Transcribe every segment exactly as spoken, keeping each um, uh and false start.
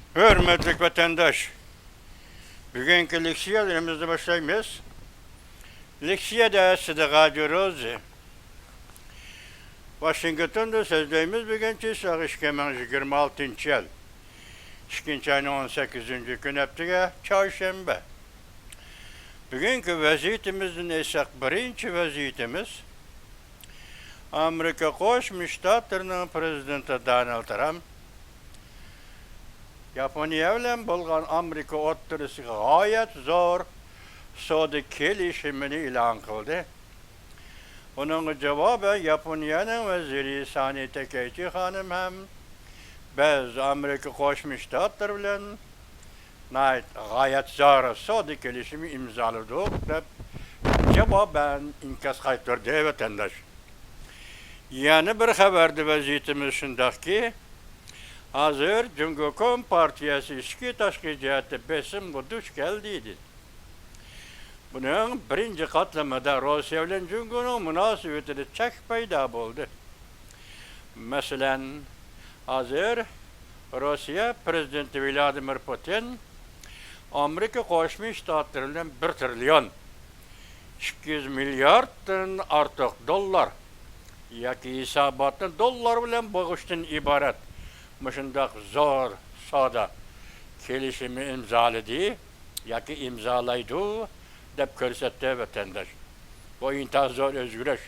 ھۆرمەتلىك ۋەتەنداش، بۈگۈنكى لېكسىيەلىرىمىزنى باشلايمىز. لېكسىيەدە سىدىقە جۇروزى. ۋاشىنگتوندا سۆزلەيمىز. بۈگۈن چىساق ئىككى مىڭ يىگىرمە ئالتىنچى يىل، ئىككىنچى ئاينىڭ ئون سەككىزىنچى كۈنى، ھەپتىگە چارشەنبە. بۈگۈنكى ۋەزىيىتىمىزدىن ئېيتساق، بىرىنچى ۋەزىيىتىمىز، ئامېرىكا قوشما شتاتلىرىنىڭ پىرېزىدېنتى دونالد ترامپ ياپونىيە بىلەن بولغان ئامېرىكا ئوتتۇرىسىغا غايەت زور سودا كېلىشىمىنى ئېلان قىلدى. ئۇنىڭغا جاۋابەن ياپونىيەنىڭ ۋەزىرى سانى تەكەيچى خانىم ھەم بىز ئامېرىكا قوشما شتاتلىرى بىلەن ناھايىتى غايەت زور سودا كېلىشىمى ئىمزالىدۇق، دەپ جاۋابەن ئىنكاس قايتۇردى، ۋەتەنداش. يەنە بىر خەۋەردە ۋەزىيىتىمىز شۇنداقكى، ھازىر جۇڭگو كومپارتىيەسى ئىچكى تاشقى جەھەتتە بېسىمغا دۇچ كەلدى، دېدى. بۇنىڭ بىرىنچى قاتلىمىدا روسىيە بىلەن جۇڭگونىڭ مۇناسىۋىتىدە چەك پەيدا بولدى. مەسىلەن، ھازىر روسىيە پىرېزىدېنتى ۋلادىمىر پۇتىن ئامېرىكا قوشما شتاتلىرى بىلەن بىر تىرىليون ئىككى يۈز مىلياردتىن ئارتۇق دوللار ياكى ھېساباتنى دوللار بىلەن بوغۇشتىن ئىبارەت مۇشۇنداق زور سودا كېلىشىمى ئىمزالىدى ياكى ئىمزالايدۇ، دەپ كۆرسەتتى، ۋەتەنداش. بۇ ئىنتايىن زور ئۆزگىرىش.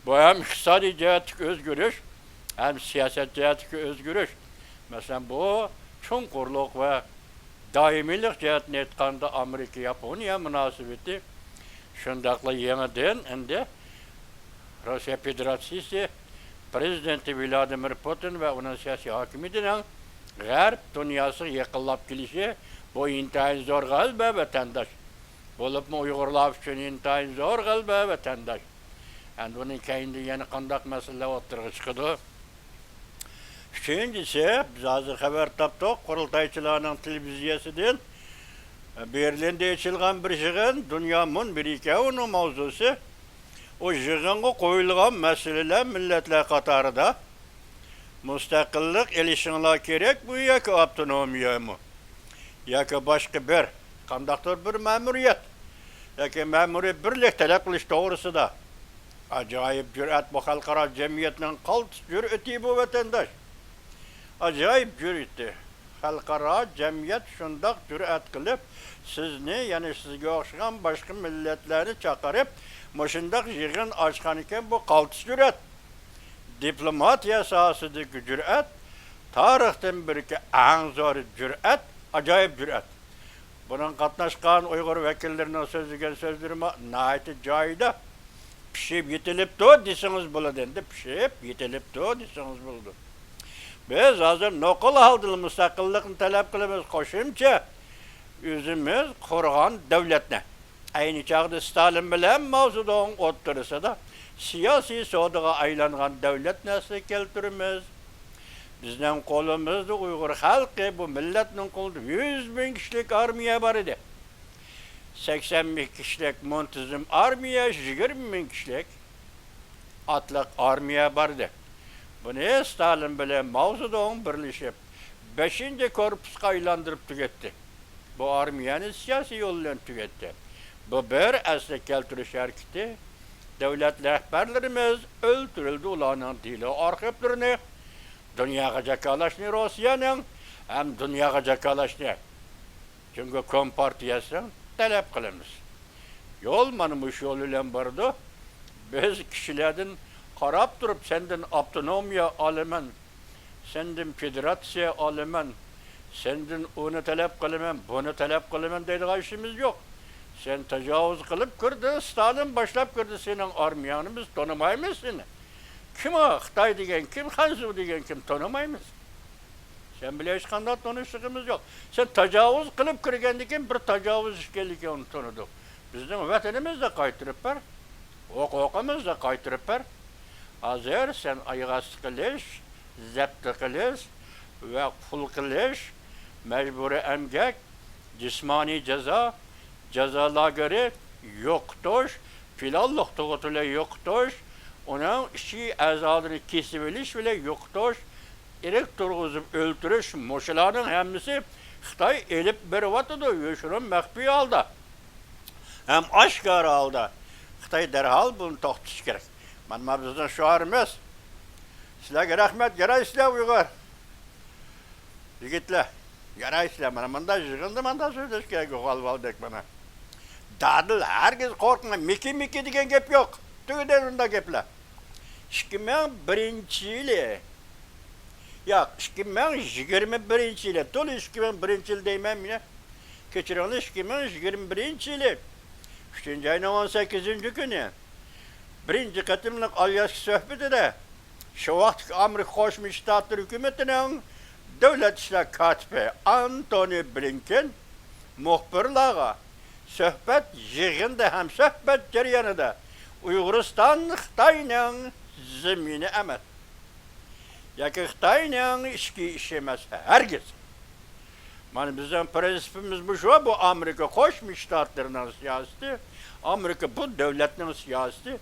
بۇ ھەم ئىقتىسادىي جەھەتتىكى ئۆزگىرىش، ھەم سىياسەت جەھەتتىكى ئۆزگىرىش. مەسىلەن، بۇ چوڭقۇرلۇق ۋە دائىمىيلىق جەھەتتىن ئېيتقاندا، ئامېرىكا-ياپونىيە مۇناسىۋىتى شۇنداقلا يېڭىدىن ئەمدى روسىيە فېدېراتسىيىسى پىرېزىدېنتى ۋلادىمىر پۇتىن ۋە ئۇنىڭ سىياسىي ھاكىمىيىتىنىڭ غەرب دۇنياسىغا يېقىنلاپ كېلىشى، بۇ ئىنتايىن زور غەلىبە، ۋەتەنداش. بولۇپمۇ ئۇيغۇرلار ئۈچۈن ئىنتايىن زور غەلىبە، ۋەتەنداش. ئەمدى ئۇنىڭ كەينىدىن يەنە قانداق مەسىلىلەر ئوتتۇرىغا چىقىدۇ؟ ئۈچىنچىسى، بىز ھازىر خەۋەر تاپتۇق، قۇرۇلتايچىلارنىڭ تېلېۋىزىيەسىدىن بېرلىندا ئېچىلغان بىر يىغىن، دۇنيا مۇنبىرى ئىكەن ئۇنىڭ ماۋزۇسى. ئۇ يىغىنغا قويۇلغان مەسىلىلەر مىللەتلەر قاتارىدا مۇستەقىللىق ئېلىشىڭلار كېرەكمۇ ياكى ئاپتونومىيەمۇ؟ ياكى باشقا بىر، قانداقتۇر بىر مەمۇرىيەت ياكى مەمۇرىي بىرلىك تەلەپ قىلىش توغرىسىدا. ئاجايىپ جۈرئەت، بۇ خەلقئارا جەمئىيەتنىڭ قالتىس جۈرئىتى بۇ، ۋەتەنداش. ئاجايىپ جۈرئىتى. خەلقئارا جەمئىيەت شۇنداق جۈرئەت قىلىپ، سىزنى، يەنە سىزگە ئوخشىغان باشقا مىللەتلەرنى چاقىرىپ، مۇشۇنداق يىغىن ئاچقانىكەن، بۇ قالتىس جۈرئەت. دىپلوماتىيە ساھەسىدىكى جۈرئەت، تارىختىن بېرىكى ئەڭ زور جۈرئەت، ئاجايىپ جۈرئەت. بۇنىڭغا قاتناشقان ئۇيغۇر ۋەكىللىرىنىڭ سۆزلىگەن سۆزلىرىمۇ ناھايىتى جايىدا. پىشىپ يېتىلىپتۇ دېسىڭىز بولىدۇ ئەمدى، پىشىپ يېتىلىپتۇ دېسىڭىز بولىدۇ. بىز ھازىر نوقۇل ھالدا مۇستەقىللىقنى تەلەپ قىلىمىز، قوشۇمچە ئۆزىمىز قۇرغان دۆلەتنى. ئەينى چاغدا ستالىن بىلەن ماۋزېدۇڭ ئوتتۇرىسىدا سىياسىي سودىغا ئايلانغان دۆلەتنى ئەسلىگە كەلتۈرىمىز. بىزنىڭ قولىمىزدا ئۇيغۇر خەلقى، بۇ مىللەتنىڭ قولىدا يۈز مىڭ كىشىلىك ئارمىيە بار ئىدى. سەكسەن مىڭ كىشىلىك مۇنتىزىم ئارمىيە، يىگىرمە مىڭ كىشىلىك ئاتلىق ئارمىيە بار ئىدى. بۇنى ستالىن بىلەن ماۋزېدۇڭ بىرلىشىپ، بەشىنچى كورپۇسقا ئايلاندۇرۇپ تۈگەتتى. بۇ ئارمىيەنى سىياسىي يول بىلەن تۈگەتتى. بۇ بىر ئەسلىگە كەلتۈرۈش ھەرىكىتى. دۆلەت رەھبەرلىرىمىز ئۆلتۈرۈلدى، ئۇلارنىڭ دېلو ئارخىپلىرىنى دۇنياغا جاكارلاشنى، روسىيەنىڭ ھەم دۇنياغا جاكارلاشنى جۇڭگو كومپارتىيەسىدىن تەلەپ قىلىمىز. يول مانا مۇشۇ يول بىلەن بارىدۇ. بىز كىشىلەردىن قاراپ تۇرۇپ، سەندىن ئاپتونومىيە ئالىمەن، سەندىن فېدېراتسىيە ئالىمەن، سەندىن ئۇنى تەلەپ قىلىمەن، بۇنى تەلەپ قىلىمەن دەيدىغان ئىشىمىز يوق. سەن تاجاۋۇز قىلىپ كىردىڭ، ستالىن باشلاپ كىردى سېنىڭ ئارمىيەڭنى، بىز تونۇمايمىز سېنى. كىم ئۇ؟ خىتاي دېگەن كىم؟ خەنزۇ دېگەن كىم؟ تونۇمايمىز. سەن بىلەن ھېچقانداق تونۇشلۇقىمىز يوق. سەن تاجاۋۇز قىلىپ كىرگەندىن كېيىن بىر تاجاۋۇز ئىكەنلىكىڭنى تونۇدۇق. بىزنىڭ ۋەتىنىمىزنى قايتۇرۇپ بەر. ھوقۇقىمىزنى قايتۇرۇپ بەر. ھازىر سەن ئاياغ ئاستى قىلىش، زەپتە قىلىش ۋە قۇل قىلىش، مەجبۇرىي ئەمگەك، جىسمانىي جازا، جازا لاگېرى، يوقىتىش، پىلانلىق تۇغۇت بىلەن يوقىتىش، ئۇنىڭ ئىچى ئەزالىرىنى كېسىۋېلىش بىلەن يوقىتىش، ئىرق تۇرغۇزۇپ ئۆلتۈرۈش، مۇشۇلارنىڭ ھەممىسى خىتاي ئېلىپ بېرىۋاتىدۇ، يوشۇرۇن مەخپىي ھالدا ھەم ئاشكارا ھالدا. خىتاي دەرھال بۇنى توختىتىشى كېرەك. مانا، مانا بىزنىڭ شوئارىمىز. سىلەرگە رەھمەت، يارايسىلەر ئۇيغۇر يىگىتلەر. يارايسىلەر، مانا مۇنداق يىغىندا مانداق سۆزلەش كېرەك، غالۋالدەك مانا. دادىل، ھەرگىز قورقماڭ، مىكى مىكى دېگەن گەپ يوق. تۈگىدى ئۇنداق گەپلەر. ئىككى مىڭ بىرىنچى يىلى، ياق، ئىككى مىڭ يىگىرمە بىرىنچى يىلى، تولا ئىككى مىڭ بىرىنچى يىل دەيمەن مېنى. كەچۈرۈڭلار، ئىككى مىڭ يىگىرمە بىرىنچى يىلى ئۈچىنچى ئاينىڭ ئون سەككىزىنچى كۈنى بىرىنچى قېتىملىق ئالياسكا سۆھبىتىدە شۇ ۋاقىتتىكى ئامېرىكا قوشما شتاتلىرى ھۆكۈمىتىنىڭ دۆلەت ئىشلار كاتىپى ئانتونى بلىنكېن مۇخبىرلارغا سۆھبەت يىغىنىدا ھەم سۆھبەت جەريانىدا ئۇيغۇرىستان خىتاينىڭ زېمىنى ئەمەس ياكى خىتاينىڭ ئىچكى ئىشى ئەمەس، ھەرگىز. مانا بىزنىڭ پرىنسىپىمىز مۇشۇ، بۇ ئامېرىكا قوشما شتاتلىرىنىڭ سىياسىتى، ئامېرىكا بۇ دۆلەتنىڭ سىياسىتى،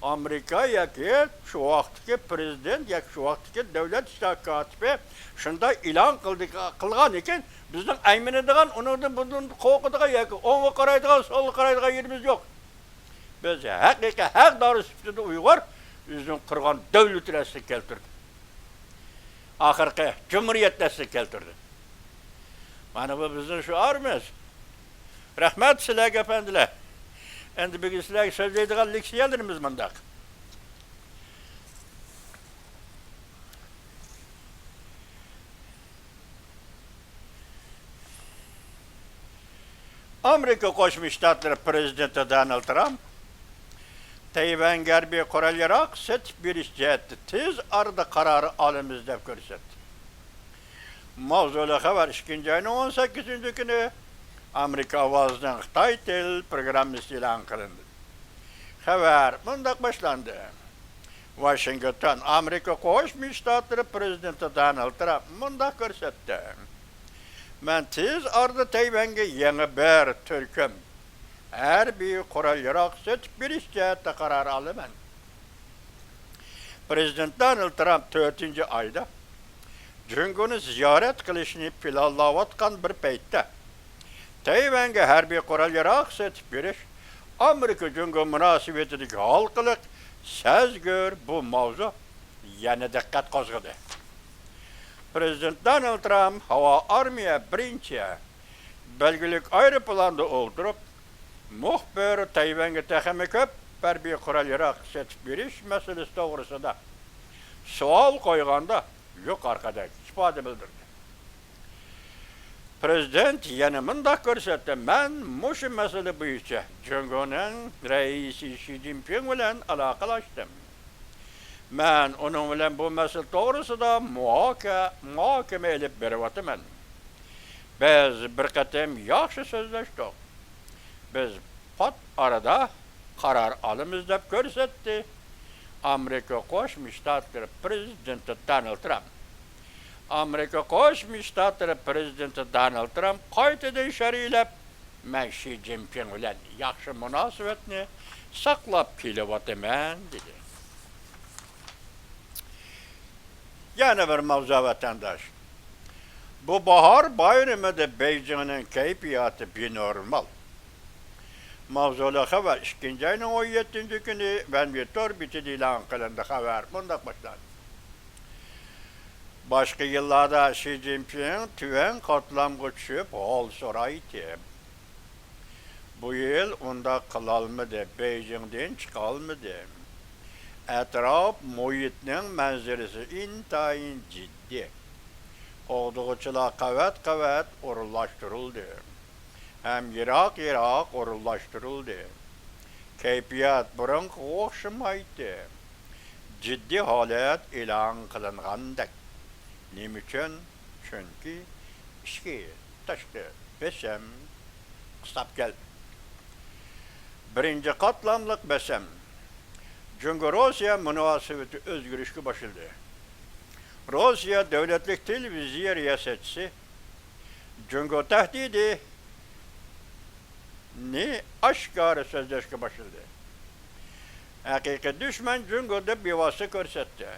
ئامېرىكا ياكى شۇ ۋاقىتتىكى پرېزىدېنت ياكى شۇ ۋاقىتتىكى دۆلەت ئىشلار كاتىپى شۇنداق ئېلان قىلدى، قىلغان ئىكەن، بىزنىڭ ئەيمىنىدىغان، ئۇنىڭدىن بۇندىن قورقىدىغان ياكى ئوڭغا قارايدىغان، سولغا قارايدىغان يېرىمىز يوق. بىز ھەقىقىي ھەقدارى سۈپىتىدە ئۇيغۇر ئۆزىنىڭ قۇرغان دۆلىتىنى ئەسلىگە كەلتۈردى. ئاخىرقى جۇمھۇرىيەتنى ئەسلىگە كەلتۈردى. مانا بۇ بىزنىڭ شوئارىمىز. رەھمەت سىلەرگە، ئەپەندىلەر. ئەمدى بۈگۈن سىلەرگە سۆزلەيدىغان لېكسىيەلىرىمىز مۇنداق. ئامېرىكا قوشما شتاتلىرى پرېزىدېنتى دونالد ترامپ تەيۋەنگە ھەربىي قورال-ياراغ سېتىپ بېرىش جەھەتتە تېز ئارىدا قارار ئالىمىز دەپ كۆرسەتتى. ماۋزۇلۇق خەۋەر ئىككىنچى ئاينىڭ ئون سەككىزىنچى كۈنى ئامېرىكا ئاۋازىنىڭ خىتاي تىل پروگراممىسى ئېلان قىلىندى. خەۋەر مۇنداق باشلاندى. ۋاشىنگتون، ئامېرىكا قوشما شتاتلىرى پرېزىدېنتى دونالد ترامپ مۇنداق كۆرسەتتى. مەن تېز ئارىدا تەيۋەنگە يېڭى بىر تۈركۈم ھەربىي قورال-ياراغ سېتىپ بېرىش جەھەتتە قارار ئالىمەن. پرېزىدېنت دونالد ترامپ تۆتىنچى ئايدا جۇڭگونى زىيارەت قىلىشنى پىلانلاۋاتقان بىر پەيتتە، تەيۋەنگە ھەربىي قورال-ياراغ سېتىپ بېرىش ئامېرىكا-جۇڭگو مۇناسىۋىتىدىكى ھالقىلىق سەزگۈر بۇ ماۋزۇ يەنە دىققەت قوزغىدى. پرېزىدېنت دونالد ترامپ ھاۋا ئارمىيە بىرىنچى بەلگىلىك ئايروپىلاندا ئولتۇرۇپ، مۇخبىر تەيۋەنگە تېخىمۇ كۆپ ھەربىي قورال-ياراغ سېتىپ بېرىش مەسىلىسى توغرىسىدا سوئال قويغاندا، يۇقىرىقىدەك ئىپادە بىلدۈردى. پرېزىدېنت يەنە مۇنداق كۆرسەتتى، مەن مۇشۇ مەسىلە بويىچە جۇڭگونىڭ رەئىسى شى جىنپىڭ بىلەن ئالاقىلاشتىم. مەن ئۇنىڭ بىلەن بۇ مەسىلە توغرىسىدا مۇھاكە-، مۇھاكىمە ئېلىپ بېرىۋاتىمەن. بىز بىر قېتىم ياخشى سۆزلەشتۇق. بىز پات ئارىدا قارار ئالىمىز، دەپ كۆرسەتتى ئامېرىكا قوشما شتاتلىرى پرېزىدېنتى دونالد ترامپ. ئامېرىكا قوشما شتاتلىرى پرېزىدېنتى دونالد ترامپ قايتىدىن شەرھلەپ، مەن شى جىنپىڭ بىلەن ياخشى مۇناسىۋەتنى ساقلاپ كېلىۋاتىمەن، دېدى. يەنە بىر ماۋزۇ، ۋەتەنداش. بۇ باھار بايرىمىدا بېيجىڭنىڭ كەيپىياتى بىنورمال. ماۋزۇلۇق خەۋەر ئىككىنچى ئاينىڭ ئون يەتتىنچى كۈنى ۋەنۋى تور بېتىدە ئېلان قىلىندى. خەۋەر مۇنداق باشلاندى. باشقا يىللاردا شى جىنپىڭ تۆۋەن قاتلامغا چۈشۈپ ھال سورايتتى. بۇ يىل ئۇنداق قىلالمىدى، بېيجىڭدىن چىقالمىدى. ئەتراپ مۇھىتنىڭ مەنزىرىسى ئىنتايىن جىددىي. قوغدىغۇچىلار قەۋەت-قەۋەت ئورۇنلاشتۇرۇلدى ھەم يىراق-يىراق ئورۇنلاشتۇرۇلدى. كەيپىيات بۇرۇنقىغا ئوخشىمايتتى. جىددىي ھالەت ئېلان قىلىنغاندەك. نېمە ئۈچۈن؟ چۈنكى ئىچكى، تاشقى بېسىم قىستاپ كەلدى. بىرىنچى قاتلاملىق بېسىم. جۇڭگو-روسىيە مۇناسىۋىتى ئۆزگىرىشكە باشلىدى. روسىيە دۆلەتلىك تېلېۋىزىيە رىياسەتچىسى جۇڭگو تەھدىتىنى ئاشكارا سۆزلەشكە باشلىدى. ھەقىقىي دۈشمەن جۇڭگو دەپ بىۋاسىتە كۆرسەتتى.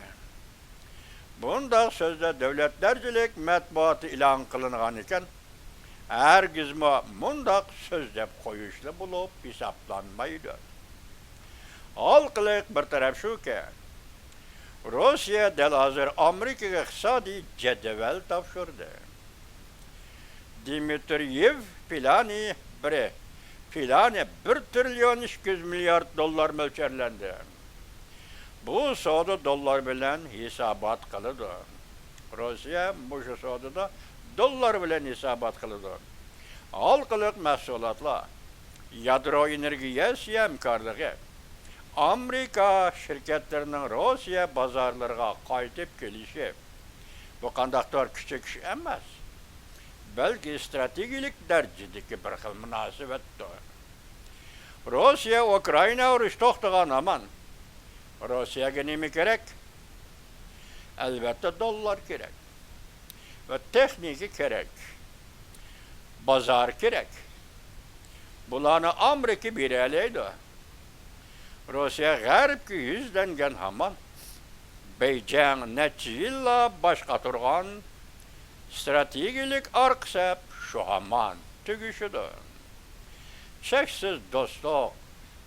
بۇنداق سۆزلەر دۆلەت دەرىجىلىك مەتبۇئاتتا ئېلان قىلىنغان ئىكەن، ھەرگىزمۇ مۇنداق سۆزلەپ قويۇشلا بولۇپ ھېسابلانمايدۇ. ھالقىلىق بىر تەرەپ شۇكى، روسىيە دەل ھازىر ئامېرىكىغا ئىقتىسادىي جەدۋەل تاپشۇردى. دىمىترىيېۋ پىلانى بىرى، پىلانى بىر تىرىليون ئىككى يۈز مىليارد دوللار مۆلچەرلەندى. بۇ سودا دوللار بىلەن ھېسابات قىلىدۇ. روسىيە مۇشۇ سودىدا دوللار بىلەن ھېسابات قىلىدۇ. ھالقىلىق مەھسۇلاتلار، يادرو ئېنېرگىيەسى ھەمكارلىقى، ئامېرىكا شىركەتلىرىنىڭ روسىيە بازارلىرىغا قايتىپ كېلىشى، بۇ قانداقتۇر كىچىك ئىش ئەمەس، بەلكى ئىستراتېگىيەلىك دەرىجىدىكى بىر خىل مۇناسىۋەتتۇر. روسىيە ئۇكرائىنا ئۇرۇشى توختىغان ھامان. روسىيەگە نېمە كېرەك؟ ئەلۋەتتە، دوللار كېرەك. ۋە تېخنىكا كېرەك. بازار كېرەك. بۇلارنى ئامېرىكا بېرەلەيدۇ. روسىيە غەربكە يۈزلەنگەن ھامان. بېيجىڭ نەچچە يىللار باش قاتۇرغان ئىستراتېگىيەلىك ئارقا سەپ شۇ ھامان تۈگىشىدۇ. چەكسىز دوستلۇق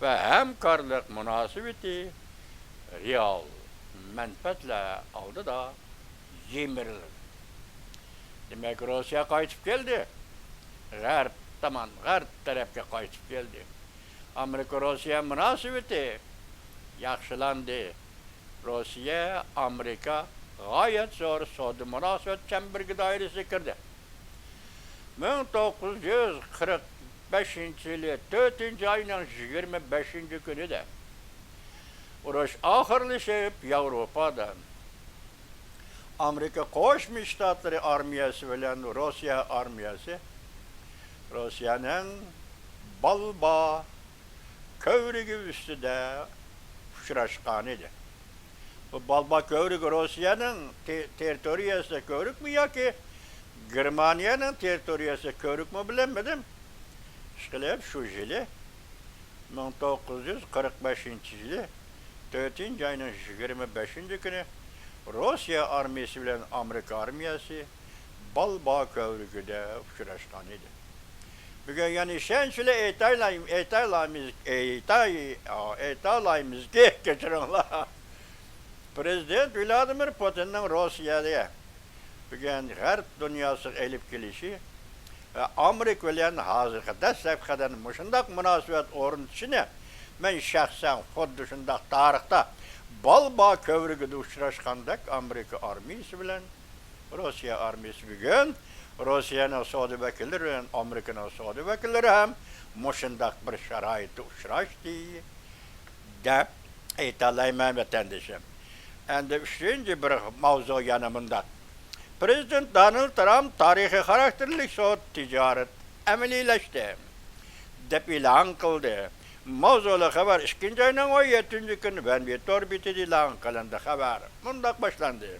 ۋە ھەمكارلىق مۇناسىۋىتى رېئال مەنپەئەتلەر ئالدىدا يىمىرىلىدۇ. دېمەك، روسىيە قايتىپ كەلدى. غەرب تامان، غەرب تەرەپكە قايتىپ كەلدى. ئامېرىكا روسىيە مۇناسىۋىتى ياخشىلاندى. روسىيە، ئامېرىكا غايەت زور سودا مۇناسىۋەت چەمبىرىكى دائىرىسىگە كىردى. مىڭ توققۇز يۈز قىرىق بەشىنچى يىلى تۆتىنچى ئاينىڭ يىگىرمە بەشىنچى كۈنىدە ئۇرۇش ئاخىرلىشىپ، ياۋروپادا ئامېرىكا قوشما شتاتلىرى ئارمىيەسى بىلەن روسىيە ئارمىيەسى روسىيەنىڭ بالبا كۆۋرۈكى ئۈستىدە ئۇچراشقانىدى. بۇ بالبا كۆۋرۈك روسىيەنىڭ تې-، تېررىتورىيەسىدە كۆۋرۈكمۇ ياكى گېرمانىيەنىڭ تېررىتورىيەسىدە كۆۋرۈكمۇ بىلەلمىدىم. ئىشقىلىپ، شۇ يىلى، مىڭ توققۇز يۈز قىرىق بەشىنچى يىلى، تۆتىنچى ئاينىڭ يىگىرمە بەشىنچى كۈنى روسىيە ئارمىيەسى بىلەن ئامېرىكا ئارمىيەسى بالبا كۆۋرۈكىدە ئۇچراشقان ئىدى. بۈگۈن يەنە ئىشەنچ بىلەن ئېيتايلاي-، ئېيتايلايمىز، ئېيتاي-، ئېيتالايمىزكى، كەچۈرۈڭلار، پىرېزىدېنت ۋلادىمىر پۇتىننىڭ روسىيەگە بۈگۈن غەرب دۇنياسىغا ئېلىپ كېلىشى ۋە ئامېرىكا بىلەن ھازىرقى دەسلەپكى قەدەمدە مۇشۇنداق مۇناسىۋەت ئورنىتىشىنى مەن شەخسەن خۇددى شۇنداق تارىختا بالبا كۆۋرۈكىدە ئۇچراشقاندەك ئامېرىكا ئارمىيىسى بىلەن روسىيە ئارمىيىسى بۈگۈن روسىيەنىڭ سودا ۋەكىللىرى بىلەن ئامېرىكىنىڭ سودا ۋەكىللىرى ھەم مۇشۇنداق بىر شارائىتتا ئۇچراشتى، دەپ ئېيتالايمەن، ۋەتەندىشىم. ئەمدى ئۈچىنچى بىر ماۋزۇ يەنە مۇنداق. پىرېزىدېنت دونالد ترامپ تارىخىي خاراكتېرلىك سودا تىجارەت ئەمەلىيلەشتى، دەپ ئېلان قىلدى. ماۋزۇلۇق خەۋەر ئىككىنچى ئاينىڭ ئون يەتتىنچى كۈنى ۋەنۋى تور بېتىدە ئېلان قىلىندى. خەۋەر مۇنداق باشلاندى.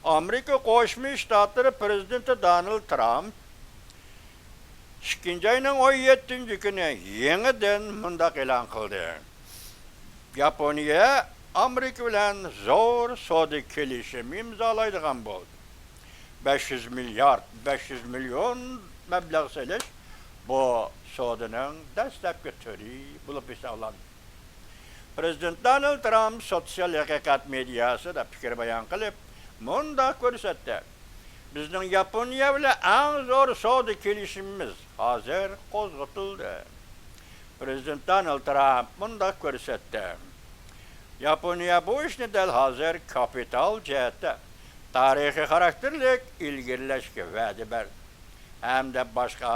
ئامېرىكا قوشما شتاتلىرى پىرېزىدېنتى دونالد ترامپ ئىككىنچى ئاينىڭ ئون يەتتىنچى كۈنى يېڭىدىن مۇنداق ئېلان قىلدى: ياپونىيە ئامېرىكا بىلەن زور سودا كېلىشىمى ئىمزالايدىغان بولدى. بەش يۈز مىليارد، بەش يۈز مىليون مەبلەغ سېلىش بۇ سودىنىڭ دەسلەپكى تۈرى بولۇپ ھېسابلانىدۇ. پىرېزىدېنت دونالد ترامپ سوتسىيال ھەقىقەت مېدىياسىدا پىكىر بايان قىلىپ، مۇنداق كۆرسەتتى: بىزنىڭ ياپونىيە بىلەن ئەڭ زور سودا كېلىشىمىمىز ھازىر قوزغىتىلدى. پىرېزىدېنت دونالد ترامپ مۇنداق كۆرسەتتى: ياپونىيە بۇ ئىشنى دەل ھازىر كاپىتال جەھەتتە تارىخىي خاراكتېرلىك ئىلگىرىلەشكە ۋەدە بەردى ھەمدە باشقا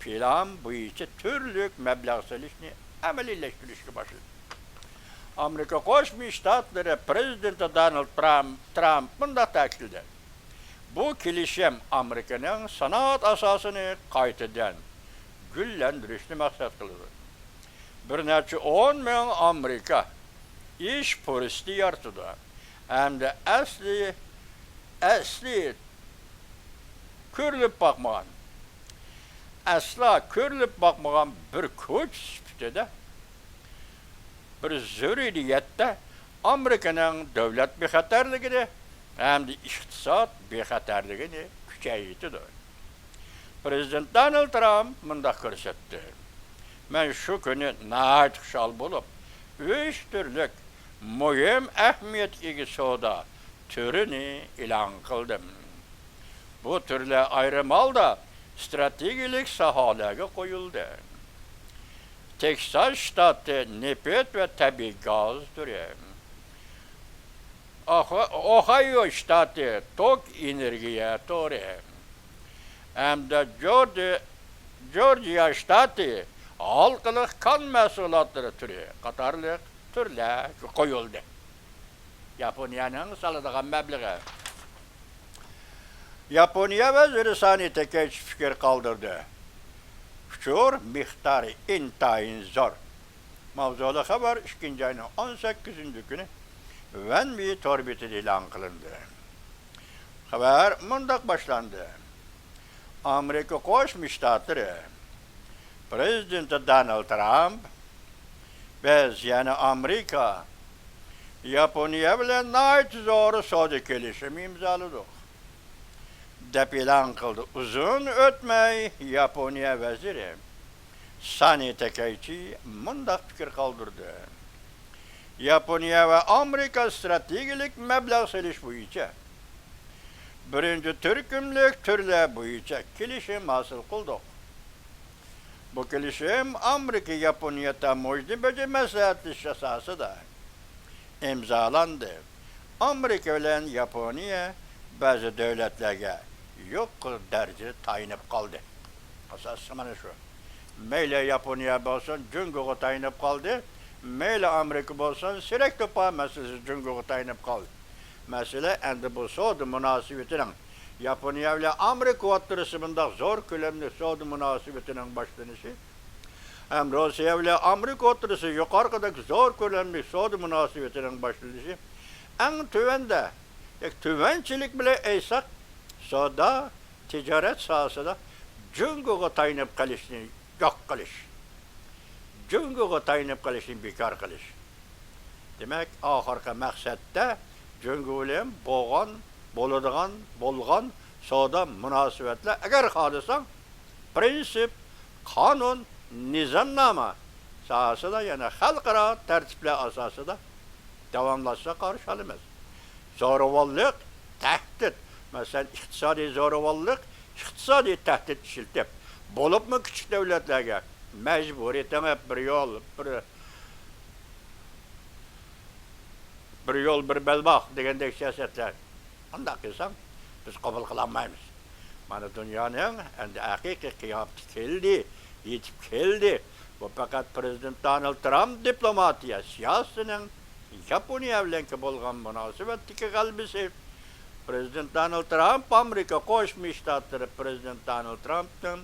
پىلان بويىچە تۈرلۈك مەبلەغ سېلىشنى ئەمەلىيلەشتۈرۈشكە باشلىدى. ئامېرىكا قوشما شتاتلىرى پىرېزىدېنتى دونالد ترامپ، ترامپ مۇنداق تەكىتلىدى: بۇ كېلىشىم ئامېرىكىنىڭ سانائەت ئاساسىنى قايتىدىن گۈللەندۈرۈشنى مەقسەت قىلىدۇ. بىر نەچچە ئون مىڭ ئامېرىكا ئىش پۇرسىتى يارىتىدۇ ھەمدە ئەسلى، ئەسلى كۆرۈلۈپ باقمىغان، ئەسلا كۆرۈلۈپ باقمىغان بىر كۈچ سۈپىتىدە، بىر زۆرۈرىيەتتە ئامېرىكىنىڭ دۆلەت بىخەتەرلىكىنى ھەمدە ئىقتىساد بىخەتەرلىكىنى كۈچەيتىدۇ. پىرېزىدېنت دونالد ترامپ مۇنداق كۆرسەتتى: مەن شۇ كۈنى ناھايىتى خۇشال بولۇپ، ئۈچ تۈرلۈك مۇھىم ئەھمىيەتكە ئىگە سودا تۈرىنى ئېلان قىلدىم. بۇ تۈرلەر ئايرىم ھالدا ئىستراتېگىيەلىك ساھەلەرگە قويۇلدى. تېكساس شتاتى نېفىت ۋە تەبىئىي گاز تۈرى، ئوخ-، ئوھايو شتاتى توك ئېنېرگىيە تورى ھەمدە جورجى-، جورجىيا شتاتى ھالقىلىق كان مەھسۇلاتلىرى تۈرى قاتارلىق تۈرلەر قويۇلدى. ياپونىيەنىڭ سالىدىغان مەبلىغى. ياپونىيە ۋەزىرى سانى تېكەيچى پىكىر قالدۇردى. ئۇچۇر مىقدارى ئىنتايىن زور. ماۋزۇلۇق خەۋەر ئىككىنچى ئاينىڭ ئون سەككىزىنچى كۈنى ۋەنمى تور بېتىدە ئېلان قىلىندى. خەۋەر مۇنداق باشلاندى: ئامېرىكا قوشما شتاتلىرى پىرېزىدېنتى دونالد ترامپ، بىز، يەنى ئامېرىكا، ياپونىيە بىلەن ناھايىتى زور سودا كېلىشىمى ئىمزالىدۇق، دەپ ئېلان قىلدى. ئۇزۇن ئۆتمەي، ياپونىيە ۋەزىرى سانى تەكەيچى مۇنداق پىكىر قالدۇردى: ياپونىيە ۋە ئامېرىكا ئىستراتېگىيەلىك مەبلەغ سېلىش بويىچە بىرىنچى تۈركۈملۈك تۈرلەر بويىچە كېلىشىم ھاسىل قىلدۇق. بۇ كېلىشىم ئامېرىكا ياپونىيە تاموژنا بېجى مەسلىھەتلىشىش ئاساسىدا ئىمزالاندى. ئامېرىكا بىلەن ياپونىيە بەزى دۆلەتلەرگە يۇقىرى دەرىجىدە تايىنىپ قالدى. ئاساسلىقى مانا شۇ. مەيلى ياپونىيە بولسۇن، جۇڭگوغا تايىنىپ قالدى، مەيلى ئامېرىكا بولسۇن، سېرەك توپا مەسىلىسى جۇڭگوغا تايىنىپ قالدى. مەسىلە، ئەمدى بۇ سودا مۇناسىۋىتىنىڭ، ياپونىيە بىلەن ئامېرىكا ئوتتۇرىسى بۇنداق زور كۆلەملىك سودا مۇناسىۋىتىنىڭ باشلىنىشى ھەم روسىيە بىلەن ئامېرىكا ئوتتۇرىسى يۇقىرىقىدەك زور كۆلەملىك سودا مۇناسىۋىتىنىڭ باشلىنىشى ئەڭ تۆۋەندە، ياكى تۆۋەنچىلىك بىلەن ئېيتساق، سودا تىجارەت ساھەسىدە جۇڭگوغا تايىنىپ قېلىشنى يوق قىلىش، جۇڭگوغا تايىنىپ قېلىشنى بىكار قىلىش. دېمەك، ئاخىرقى مەقسەتتە جۇڭگو بىلەن بولغان، بولىدىغان، بولغان سودا مۇناسىۋەتلەر، ئەگەر خالىساڭ، پرىنسىپ، قانۇن، نىزامنامە ساھەسىدە، يەنى خەلقئارا تەرتىپلەر ئاساسىدا داۋاملاشسا قارشى ئالىمىز. زورىۋاللىق، تەھدىت، مەسىلەن، ئىقتىسادىي زورىۋاللىق، ئىقتىسادىي تەھدىت ئىشلىتىپ، بولۇپمۇ كىچىك دۆلەتلەرگە مەجبۇرىي تېڭىپ، بىر يول، بىر، بىر يول، بىر بەلباغ دېگەندەك سىياسەتلەر، ئۇنداق قىلساڭ، بىز قوبۇل قىلالمايمىز. مانا دۇنيانىڭ ئەمدى ھەقىقىي قىياپىتى كەلدى، يېتىپ كەلدى. بۇ پەقەت پىرېزىدېنت دونالد ترامپ دىپلوماتىيە سىياسىتىنىڭ ياپونىيە بىلەنكى بولغان مۇناسىۋەتتىكى غەلىبىسى. پىرېزىدېنت دونالد ترامپ، ئامېرىكا قوشما شتاتلىرى پىرېزىدېنت دونالد ترامپنىڭ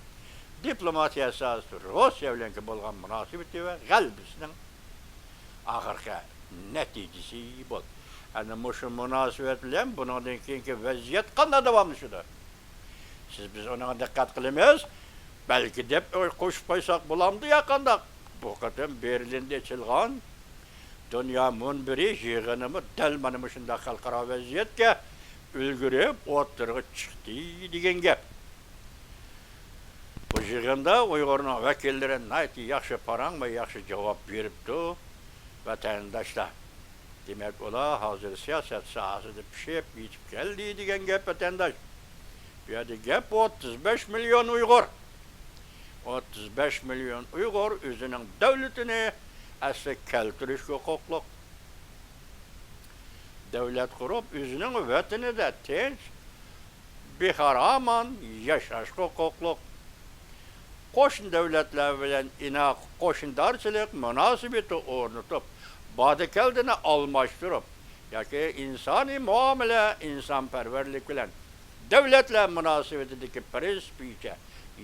دىپلوماتىيە سىياسىتى، روسىيە بىلەنكى بولغان مۇناسىۋىتى ۋە غەلىبىسىنىڭ ئاخىرقى نەتىجىسى بولدى. ئەنە مۇشۇ مۇناسىۋەت بىلەن بۇنىڭدىن كېيىنكى ۋەزىيەت قانداق داۋاملىشىدۇ؟ سىز، بىز ئۇنىڭغا دىققەت قىلىمىز. بەلكى دەپ قوشۇپ قويساق بولامدۇ يا قانداق؟ بۇ قېتىم بېرلىندا ئېچىلغان دۇنيا مۇنبىرى يىغىنىمۇ دەل مانا مۇشۇنداق خەلقئارا ۋەزىيەتكە ئۈلگۈرۈپ ئوتتۇرىغا چىقتى دېگەن گەپ. بۇ يىغىندا ئۇيغۇرنىڭ ۋەكىللىرى ناھايىتى ياخشى پاراڭ ۋە ياخشى جاۋاب بېرىپتۇ، ۋەتەنداشلار. دېمەك، ئۇلار ھازىر سىياسەت ساھەسىدە پىشىپ يېتىپ كەلدى دېگەن گەپ، ۋەتەنداش. بۇ يەردە گەپ ئوتتۇز بەش مىليون ئۇيغۇر. ئوتتۇز بەش مىليون ئۇيغۇر ئۆزىنىڭ دۆلىتىنى ئەسلىگە كەلتۈرۈشكە ھوقۇقلۇق. دۆلەت قۇرۇپ، ئۆزىنىڭ ۋەتىنىدە تىنچ، بىخار ئامان ياشاشقا ھوقۇقلۇق. قوشنا دۆلەتلەر بىلەن ئىناق قوشنىدارچىلىق مۇناسىۋىتى ئورنىتىپ، بادا-كەلدىنى ئالماشتۇرۇپ ياكى ئىنسانىي مۇئامىلە، ئىنسانپەرۋەرلىك بىلەن دۆلەتلەر مۇناسىۋىتىدىكى پىرىنسىپ بويىچە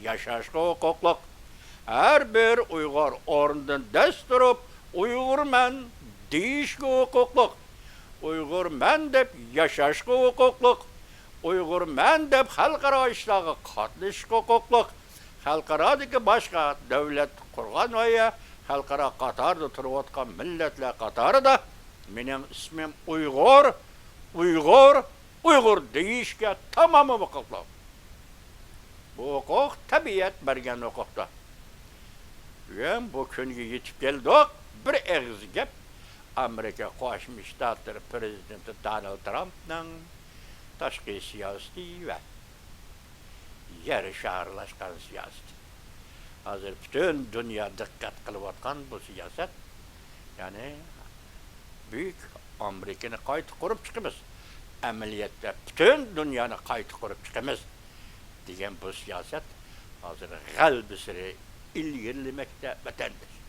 ياشاشقا ھوقۇقلۇق. ھەر بىر ئۇيغۇر ئورنىدىن دەس تۇرۇپ، «ئۇيغۇرمەن» دېيىشكە ھوقۇقلۇق. «ئۇيغۇرمەن» دەپ ياشاشقا ھوقۇقلۇق. «ئۇيغۇرمەن» دەپ خەلقئارا ئىشلارغا قاتنىشىشقا ھوقۇقلۇق. خەلقئارادىكى باشقا دۆلەت قۇرغان ۋە يا خەلقئارا قاتاردا تۇرۇۋاتقان مىللەتلەر قاتارىدا مېنىڭ ئىسمىم ئۇيغۇر، ئۇيغۇر، ئۇيغۇر دېيىشكە تامامەن ھوقۇقلۇق. بۇ ھوقۇق تەبىئەت بەرگەن ھوقۇقتۇر. بۈگۈن بۇ كۈنگە يېتىپ كەلدۇق. بىر ئېغىز گەپ، ئامېرىكا قوشما شتاتلىرى پىرېزىدېنتى دونالد ترامپنىڭ تاشقى سىياسىتى ۋە يەر شارلاشقان سىياسىتى. ھازىر پۈتۈن دۇنيا دىققەت قىلىۋاتقان بۇ سىياسەت، يەنى بۈيۈك ئامېرىكىنى قايتا قۇرۇپ چىقىمىز، ئەمەلىيەتتە پۈتۈن دۇنيانى قايتا قۇرۇپ چىقىمىز دېگەن بۇ سىياسەت ھازىر غەلىبىسىرى ئىلگىرىلىمەكتە، ۋەتەنداش.